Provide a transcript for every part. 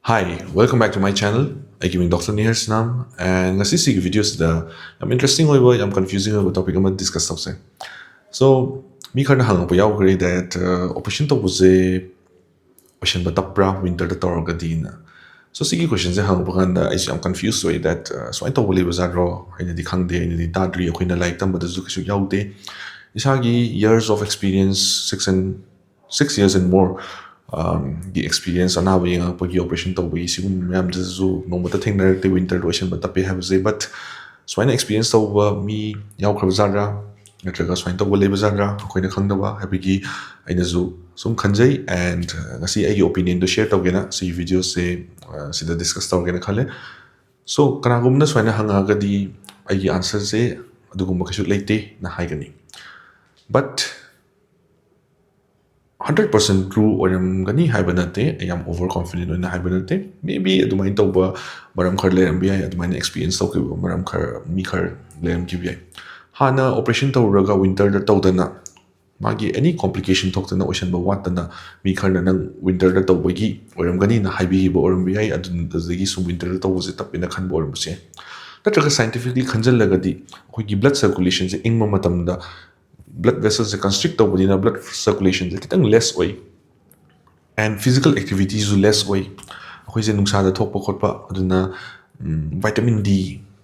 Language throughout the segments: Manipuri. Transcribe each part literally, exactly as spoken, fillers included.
Hi, welcome back to my channel. ꯑꯩꯒꯤ ꯃꯤꯡ Doctor ꯅꯤꯍꯔ ꯁꯅꯥꯝ, and ꯉꯁꯤꯁꯤꯒꯤ video ꯁꯤꯗ ꯌꯥꯝ interesting ꯑꯣꯏꯕ, ꯌꯥꯝ confusing ꯑꯣꯏꯕ topic ꯑꯃ discuss ꯇꯧꯁꯦ꯫ So, ꯃꯤ ꯈꯔꯅ ꯍꯪꯉꯛꯄ ꯌꯥꯎꯈ꯭ꯔꯦ that, uh, operation ꯇꯧꯕꯁꯦ ꯑꯣꯏꯁꯟꯕ ꯇꯞꯄ꯭ꯔꯥ winter ꯗ ꯇꯧꯔꯒꯗꯤꯅ꯫ So, ꯁꯤꯒꯤ question ꯁꯦ ꯍꯪꯉꯛꯄ ꯀꯥꯟꯗ ꯑꯩꯁꯨ ꯌꯥꯝ confuse ꯑꯣꯏ that, uh, ꯁꯨꯃꯥꯏꯅ ꯇꯧꯕ ꯂꯩꯕ ꯖꯥꯠꯔꯣ? ꯑꯩꯅꯗꯤ ꯈꯪꯗꯦ, ꯑꯩꯅꯗꯤ ꯇꯥꯗ꯭ꯔꯤ, ꯑꯩꯈꯣꯏꯅ ꯂꯥꯏꯔꯤꯛ ꯇꯝꯕꯗꯁꯨ ꯀꯩꯁꯨ ꯌꯥꯎꯗꯦ꯫ ꯏꯁꯥꯒꯤ years of experience, six and six years and more, um, ꯒꯤ experience, ꯑꯅꯥꯕ ꯌꯦꯡꯉꯛꯄꯒꯤ, operation ꯇꯧꯕꯒꯤ, ꯁꯤꯒꯨꯝꯕ ꯃꯌꯥꯝꯗꯁꯨ ꯅꯣꯡꯃꯇ ꯊꯦꯡꯅꯔꯛꯇꯦ winter ꯗ ꯑꯣꯏꯁꯟꯕ ꯇꯞꯄꯦ ꯍꯥꯏꯕꯁꯦ꯫ But ꯁꯨꯃꯥꯏꯅ experience ꯇꯧꯕ ꯃꯤ ꯌꯥꯎꯈ꯭ꯔꯕ ꯖꯥꯠꯔꯥ, ꯅꯠꯇ꯭ꯔꯒ ꯁꯨꯃꯥꯏꯅ ꯇꯧꯕ ꯂꯩꯕ ꯖꯥꯠꯔꯥ, ꯑꯩꯈꯣꯏꯅ ꯈꯪꯗꯕ ꯍꯥꯏꯕꯒꯤ ꯑꯩꯅꯁꯨ ꯁꯨꯝ ꯈꯟꯖꯩ꯫ And, uh, ꯉꯁꯤ ꯑꯩꯒꯤ opinion ꯗꯣ share ꯇꯧꯒꯦꯅ ꯁꯤꯒꯤ video ꯁꯦ, uh, ꯁꯤꯗ discuss ꯇꯧꯒꯦꯅ ꯈꯜꯂꯦ꯫ So, ꯀꯅꯥꯒꯨꯝꯕꯅ ꯁꯨꯃꯥꯏꯅ ꯍꯪꯉꯛꯑꯒꯗꯤ ꯑꯩꯒꯤ answer ꯁꯦ ꯑꯗꯨꯒꯨꯝꯕ ꯀꯩꯁꯨ ꯂꯩꯇꯦꯅ ꯍꯥꯏꯒꯅꯤ꯫ But hundred percent true ꯑꯣꯏꯔꯝꯒꯅꯤ ꯍꯥꯏꯕ ꯅꯠꯇꯦ, ꯑꯩ ꯌꯥꯝ over confident ꯑꯣꯏꯅ ꯍꯥꯏꯕ ꯅꯠꯇꯦ꯫ Maybe ꯑꯗꯨꯃꯥꯏꯅ ꯇꯧꯕ ꯃꯔꯝ ꯈꯔ ꯂꯩꯔꯝꯕ ꯌꯥꯏ, ꯑꯗꯨꯃꯥꯏꯅ experience ꯇꯧꯈꯤꯕ ꯃꯔꯝ ꯈꯔ, ꯃꯤ ꯈꯔ ꯂꯩꯔꯝꯈꯤꯕ ꯌꯥꯏ꯫ ꯍꯥꯟꯅ operation ꯇꯧꯔꯨꯔꯒ winter ꯗ ꯇꯧꯗꯅ ꯃꯥꯒꯤ any complication ꯊꯣꯛꯇꯅ, ꯑꯣꯏꯁꯟꯕ ꯋꯥꯠꯇꯅ ꯃꯤ ꯈꯔꯅ ꯅꯪ winter ꯗ ꯇꯧꯕꯒꯤ ꯑꯣꯏꯔꯝꯒꯅꯤꯅ ꯍꯥꯏꯕꯤꯈꯤꯕ ꯑꯣꯏꯔꯝꯕ ꯌꯥꯏ, ꯑꯗꯨꯗꯒꯤ ꯁꯨꯝ winter ꯗ ꯇꯧꯕꯁꯦ ꯇꯞꯄꯦꯅ ꯈꯟꯕ ꯑꯣꯏꯔꯝꯕꯁꯨ ꯌꯥꯏ꯫ ꯅꯠꯇ꯭ꯔꯒ scientifically ꯈꯟꯖꯜꯂꯒꯗꯤ ꯑꯩꯈꯣꯏꯒꯤ blood circulation ꯁꯦ ꯏꯪꯕ ꯃꯇꯝꯗ blood vessel ꯁꯦ constrict ꯇꯧꯕꯅꯤꯅ blood circulation ꯁꯦ ꯈꯤꯇꯪ less ꯑꯣꯏ꯫ And physical activity ꯁꯨ less ꯑꯣꯏ꯫ ꯑꯩꯈꯣꯏꯁꯦ ꯅꯨꯡꯁꯥꯗ ꯊꯣꯛꯄ ꯈꯣꯠꯄ, ꯑꯗꯨꯅ, ꯎꯝ, vitamin D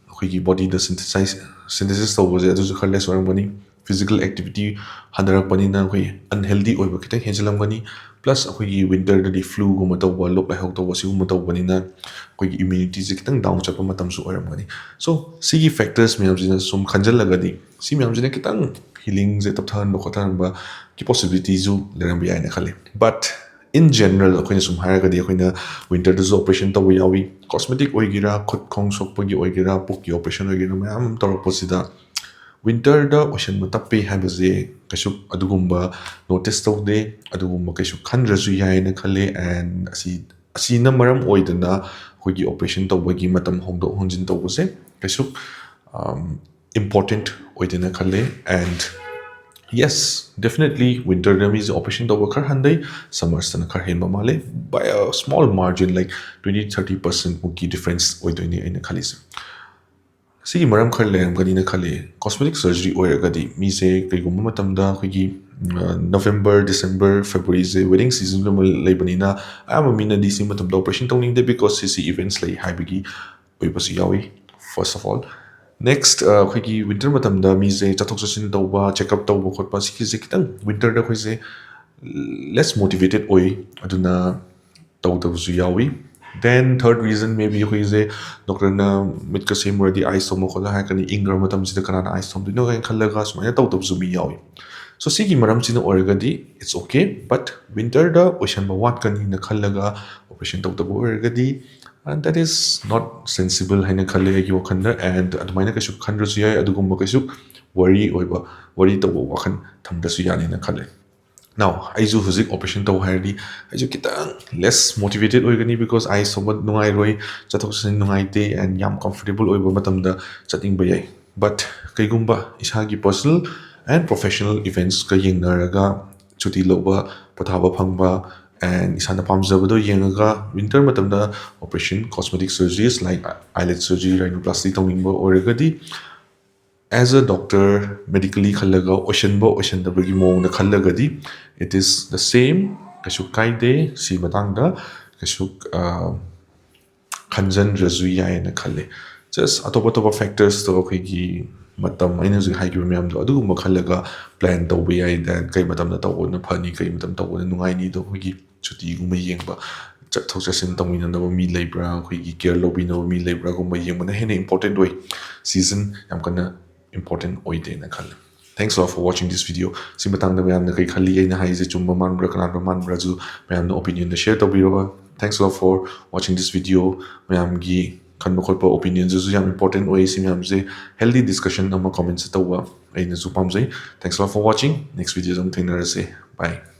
ꯑꯩꯈꯣꯏꯒꯤ body ꯗ synthesize, synthesis ꯇꯧꯕꯁꯦ ꯑꯗꯨꯁꯨ ꯈꯔ less ꯑꯣꯏꯔꯝꯒꯅꯤ꯫ Physical activity ꯍꯟꯊꯔꯛꯄꯅꯤꯅ ꯑꯩꯈꯣꯏ unhealthy ꯑꯣꯏꯕ ꯈꯤꯇꯪ ꯍꯦꯟꯖꯤꯜꯂꯝꯒꯅꯤ꯫ Plus ꯑꯩꯈꯣꯏꯒꯤ winter ꯗꯗꯤ flu ꯒꯨꯝꯕ ꯇꯧꯕ, ꯂꯣꯛ ꯂꯥꯏꯍꯧ ꯇꯧꯕ, ꯁꯤꯒꯨꯝꯕ ꯇꯧꯕꯅꯤꯅ ꯑꯩꯈꯣꯏꯒꯤ immunity ꯁꯦ ꯈꯤꯇꯪ down ꯆꯠꯄ ꯃꯇꯝꯁꯨ ꯑꯣꯏꯔꯝꯒꯅꯤ꯫ So, ꯁꯤꯒꯤ factors ꯃꯌꯥꯝꯁꯤꯅ ꯁꯨꯝ ꯈꯟꯖꯜꯂꯒꯗꯤ, ꯁꯤ ꯃꯌꯥꯝꯁꯤꯅ ꯈꯤꯇꯪ healing ꯁꯦ ꯇꯞꯊꯍꯟꯕ ꯈꯣꯠꯊꯍꯟꯕꯒꯤ possibility ꯁꯨ ꯂꯩꯔꯝꯕ ꯌꯥꯏꯅ ꯈꯜꯂꯤ꯫ But in general ꯑꯩꯈꯣꯏꯅ ꯁꯨꯝ ꯍꯥꯏꯔꯒꯗꯤ, ꯑꯩꯈꯣꯏꯅ winter ꯗꯁꯨ operation ꯇꯧꯕ ꯌꯥꯎꯏ꯫ Cosmetic ꯑꯣꯏꯒꯦꯔꯥ, ꯈꯨꯠ ꯈꯣꯡ ꯁꯣꯛꯄꯒꯤ ꯑꯣꯏꯒꯦꯔꯥ, ꯄꯨꯛꯀꯤ operation ꯑꯣꯏꯒꯦꯔꯥ, ꯃꯌꯥꯝ ꯑꯃ ꯇꯧꯔꯛꯄꯁꯤꯗ winter ꯗ ꯑꯣꯏꯁꯟꯕ ꯇꯞꯄꯤ ꯍꯥꯏꯕꯁꯦ ꯀꯩꯁꯨ ꯑꯗꯨꯒꯨꯝꯕ notice ꯇꯧꯗꯦ, ꯑꯗꯨꯒꯨꯝꯕ ꯀꯩꯁꯨ ꯈꯟꯗ꯭ꯔꯁꯨ ꯌꯥꯏꯅ ꯈꯜꯂꯦ꯫ And ꯑꯁꯤ, ꯑꯁꯤꯅ ꯃꯔꯝ ꯑꯣꯏꯗꯅ ꯑꯩꯈꯣꯏꯒꯤ operation ꯇꯧꯕꯒꯤ ꯃꯇꯝ ꯍꯣꯡꯗꯣꯛ ꯍꯣꯡꯖꯤꯟ ꯇꯧꯕꯁꯦ ꯀꯩꯁꯨ, um, important ꯑꯣꯏꯗꯦꯅ ꯈꯜꯂꯦ꯫ And Yes, definitely winterꯗ ꯃꯤꯁꯦ operation ꯇꯧꯕ ꯈꯔ ꯍꯟꯊꯩ, summersꯇꯅ ꯈꯔ ꯍꯦꯟꯕ ꯃꯥꯜꯂꯦ, by a small margin, like twenty thirty percent ꯃꯨꯛꯀꯤ difference ꯑꯣꯏꯗꯣꯏꯅꯦ ꯑꯩꯅ ꯈꯜꯂꯤꯁꯦ꯫ ꯁꯤꯒꯤ ꯃꯔꯝ ꯈꯔ ꯂꯩꯔꯝꯒꯅꯤꯅ ꯈꯜꯂꯤ꯫ Cosmetic surgery ꯑꯣꯏꯔꯒꯗꯤ ꯃꯤꯁꯦ ꯀꯩꯒꯨꯝꯕ ꯃꯇꯝꯗ ꯑꯩꯈꯣꯏꯒꯤ November, December, Februaryꯁꯦ wedding seasonꯒꯨꯝꯕ ꯂꯩꯕꯅꯤꯅ ꯑꯌꯥꯝꯕ ꯃꯤꯅꯗꯤ ꯁꯤ ꯃꯇꯝꯗ operation ꯇꯧꯅꯤꯡꯗꯦ, because ꯁꯤꯁꯤ events ꯂꯩ ꯍꯥꯏꯕꯒꯤ ꯑꯣꯏꯕꯁꯨ ꯌꯥꯎꯏ꯫ First of all, next, ꯑꯩꯈꯣꯏꯒꯤ winter ꯃꯇꯝꯗ ꯃꯤꯁꯦ ꯆꯠꯊꯣꯛ ꯆꯠꯁꯤꯟ ꯇꯧꯕ, checkup ꯇꯧꯕ ꯈꯣꯠꯄ, ꯁꯤꯒꯤꯁꯦ ꯈꯤꯇꯪ winterꯗ ꯑꯩꯈꯣꯏꯁꯦ less motivated ꯑꯣꯏ, ꯑꯗꯨꯅ ꯇꯧꯗꯕꯁꯨ ꯌꯥꯎꯏ꯫ Then third reason, maybe ꯑꯩꯈꯣꯏꯁꯦ doctorꯅ ꯃꯤꯠꯀ ꯁꯦꯝꯃꯨꯔꯗꯤ ice ꯊꯣꯝꯃꯣ ꯈꯣꯠꯂꯣ ꯍꯥꯏꯔꯛꯀꯅꯤ, ꯏꯪꯈ꯭ꯔꯕ ꯃꯇꯝꯁꯤꯗ ꯀꯅꯥꯅ ice ꯊꯣꯝꯗꯣꯏꯅꯣ ꯀꯥꯏꯅ ꯈꯜꯂꯒ ꯁꯨꯃꯥꯏꯅ ꯇꯧꯗꯕꯁꯨ ꯃꯤ ꯌꯥꯎꯏ꯫ So ꯁꯤꯒꯤ ꯃꯔꯝꯁꯤꯅ ꯑꯣꯏꯔꯒꯗꯤ it's okay, but winterꯗ ꯑꯣꯏꯁꯟꯕ ꯋꯥꯠꯀꯅꯤꯅ ꯈꯜꯂꯒ operation ꯇꯧꯗꯕ ꯑꯣꯏꯔꯒꯗꯤ, and that is not sensible ꯍꯥꯏꯅ ꯈꯜꯂꯦ ꯑꯩꯒꯤ ꯋꯥꯈꯜꯗ꯫ And ꯑꯗꯨꯃꯥꯏꯅ ꯀꯩꯁꯨ ꯈꯟꯗ꯭ꯔꯁꯨ ꯌꯥꯏ, ꯑꯗꯨꯒꯨꯝꯕ ꯀꯩꯁꯨ worry ꯑꯣꯏꯕ, worry ꯇꯧꯕ ꯋꯥꯈꯜ ꯊꯝꯗ꯭ꯔꯁꯨ ꯌꯥꯅꯤꯅ ꯈꯜꯂꯦ꯫ Now ꯑꯩꯁꯨ ꯍꯧꯖꯤꯛ operation ꯇꯧ ꯍꯥꯏꯔꯗꯤ ꯑꯩꯁꯨ ꯈꯤꯇꯪ less motivated ꯑꯣꯏꯒꯅꯤ, because ice ꯊꯣꯝꯕ ꯅꯨꯡꯉꯥꯏꯔꯣꯏ, ꯆꯠꯊꯣꯛ ꯆꯠꯁꯤꯟ ꯅꯨꯡꯉꯥꯏꯇꯦ, and ꯌꯥꯝ comfortable ꯑꯣꯏꯕ ꯃꯇꯝꯗ ꯆꯠꯅꯤꯡꯕ ꯌꯥꯏ꯫ But ꯀꯩꯒꯨꯝꯕ ꯏꯁꯥꯒꯤ personal and professional eventsꯀ ꯌꯦꯡꯅꯔꯒ ꯁꯨꯇꯤ ꯂꯧꯕ, ꯄꯣꯊꯥꯕ ꯐꯪꯕ, and ꯏꯁꯥꯅ ꯄꯥꯝꯖꯕꯗꯣ ꯌꯦꯡꯉꯒ winter ꯃꯇꯝꯗ operation, cosmetic surgeries like eyelid surgery, rhinoplasty ꯇꯧꯅꯤꯡꯕ ꯑꯣꯏꯔꯒꯗꯤ, as a doctor, medically ꯈꯜꯂꯒ ꯑꯣꯏꯁꯟꯕ ꯑꯣꯏꯁꯟꯗꯕꯒꯤ ꯃꯑꯣꯡꯗ ꯈꯜꯂꯒꯗꯤ, it is the same, ꯀꯩꯁꯨ ꯀꯥꯏꯗꯦ꯫ ꯁꯤ ꯃꯇꯥꯡꯗ ꯀꯩꯁꯨ, ꯑ, ꯈꯟꯖꯟꯗ꯭ꯔꯁꯨ ꯌꯥꯏꯅ ꯈꯜꯂꯦ꯫ Just ꯑꯇꯣꯞ ꯑꯇꯣꯞꯄ factorsꯇꯣ, ꯑꯩꯈꯣꯏꯒꯤ ꯃꯇꯝ, ꯑꯩꯅ ꯍꯧꯖꯤꯛ ꯍꯥꯏꯈꯤꯕ ꯃꯌꯥꯝꯗꯣ, ꯑꯗꯨꯒꯨꯝꯕ ꯈꯜꯂꯒ plan ꯇꯧꯕ ꯌꯥꯏ꯫ Then ꯀꯩ ꯃꯇꯝꯗ ꯇꯧꯕꯅ ꯐꯅꯤ, ꯀꯩ ꯃꯇꯝ ꯇꯧꯕꯅ ꯅꯨꯡꯉꯥꯏꯅꯤꯗꯣ ꯑꯩꯈꯣꯏꯒꯤ ꯁꯨꯇꯤꯒꯨꯝꯕ ꯌꯦꯡꯕ, ꯆꯠꯊꯣꯛ ꯆꯠꯁꯤꯟ ꯇꯧꯃꯤꯟꯅꯅꯕ ꯃꯤ ꯂꯩꯕ꯭ꯔꯥ, ꯑꯩꯈꯣꯏꯒꯤ care ꯂꯧꯕꯤꯅꯕ ꯃꯤ ꯂꯩꯕ꯭ꯔꯥꯒꯨꯝꯕ ꯌꯦꯡꯕꯅ ꯍꯦꯟꯅ important ꯑꯣꯏ꯫ Season ꯌꯥꯝ ꯀꯟꯅ important ꯑꯣꯏꯗꯦꯅ ꯈꯜꯂꯦ꯫ Thanks a lot for watching this video. ꯁꯤ ꯃꯇꯥꯡꯗ ꯃꯌꯥꯝꯅ ꯀꯩ ꯈꯜꯂꯤ, ꯑꯩꯅ ꯍꯥꯏꯔꯤꯁꯦ ꯆꯨꯝꯕ ꯃꯥꯟꯕ꯭ꯔꯥ, ꯀꯅꯥꯅ ꯃꯥꯟꯕ꯭ꯔꯥꯁꯨ ꯃꯌꯥꯝꯅ opinionꯗ share ꯇꯧꯕꯤꯔꯣ꯫ Thanks a lot for watching this video. ꯃꯌꯥꯝꯒꯤ ꯈꯟꯕ ꯈꯣꯠꯄ opinionsꯗꯨꯁꯨ ꯌꯥꯝ important ꯑꯣꯏ꯫ ꯁꯤ ꯃꯌꯥꯝꯁꯦ healthy discussion ꯑꯃ commentsꯇ ꯇꯧꯕ ꯑꯩꯅꯁꯨ ꯄꯥꯝꯖꯩ꯫ Thanks a lot for watching. Next videoꯗ ꯑꯃꯨꯛ ꯊꯦꯡꯅꯔꯁꯦ꯫ Bye.